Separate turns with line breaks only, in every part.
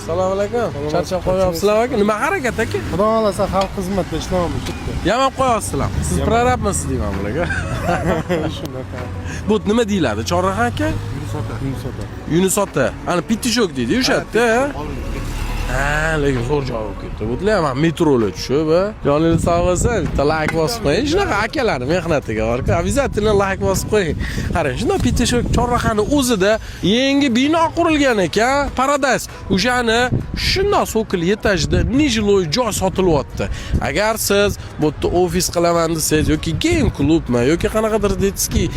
Assalomu alaykum. Charchab qolyapsizlar, aka? Nima harakat, aka?
Xudo xohlasa, xalq xizmatida ishlayapmiz shu yerda.
Yamab qo'yapsizlar. Siz prorabmisiz deyman bularga.
Shunaqa.
Bu nima deyiladi? Chorraha, aka?
Yunus ota.
Yunus ota. Ana Пятачок deydi o'sha yerda. Ha, lekin zo'r joy bo'lib ketdi. Bular ham metrolar tushib, a. Joningiz sog' bo'lsin, bitta layk bosib qo'ying. Shunaqa akalarni mehnatiga borku, обязательно layk bosib qo'ying. Qarang, shundoq Пятачок chorrahani o'zida yangi bino qurilgan ekan, Paradise. O'shani shundoq цоколь etajida нежилой joy sotilyapti. Agar siz bu yerda ofis qilaman desangiz yoki game klubmi yoki qanaqadir детский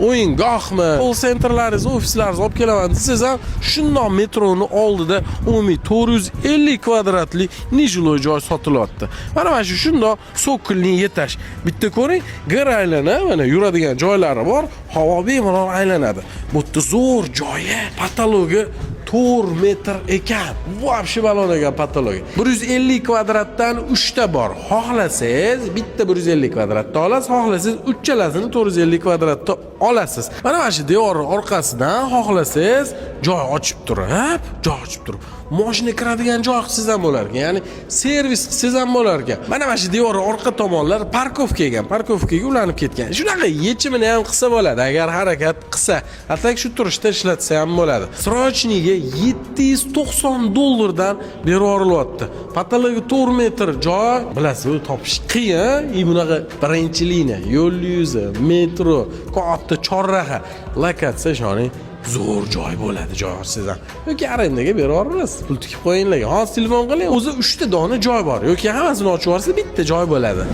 o'yingohmi, call centerlaringiz, ofislaringizni olib kelaman desangiz ham, shundoq metroni oldida umumiy 450 kvadratli нежилой joy sotilyapti. Mana shu shundoq цокольный этаж. Bitta ko'ring, gir aylana, mana yuradigan joylari bor, havo bemalol aylanadi. Bu yerda zo'r joyi, потолок i 4 metr ekan. Вообще balon ekan потолок i. 150 kvadratdan 3 ta bor. Xohlasangiz bitta 150 kvadratda olasiz, xohlasangiz uchalasini 450 kvadratda olasiz. Mana shu devor orqasidan xohlasangiz joy ochib turib, mashina kiradigan joy qilsangiz ham bo'lar ekan. Ya'ni servis qilsangiz ham bo'lar ekan. Mana shu devor orqa tomonlar парковка ekan, парковка ga ulanib ketgan. Shunaqa yechimini ham qilsa bo'ladi agar harakat qilsa. Hatto shu turishda ishlatsa ham bo'ladi. Срочный ga 790 dollardan berib yuborilyapti. Потолок i 4 metr joy, bilasiz, u topish qiyin. И bunaqa birinchi liniya, yo'l yuzi, metro, katta chorraha, lokatsiya, ishoning, zo'r joy bo'ladi joy olsangiz ham. Yoki arendaga berib yuborasiz, pul tikib qo'yinglar. Hozir telefon qiling, o'zi 3 ta dona joy bor yoki hammasini ochib yuborsa bitta joy bo'ladi.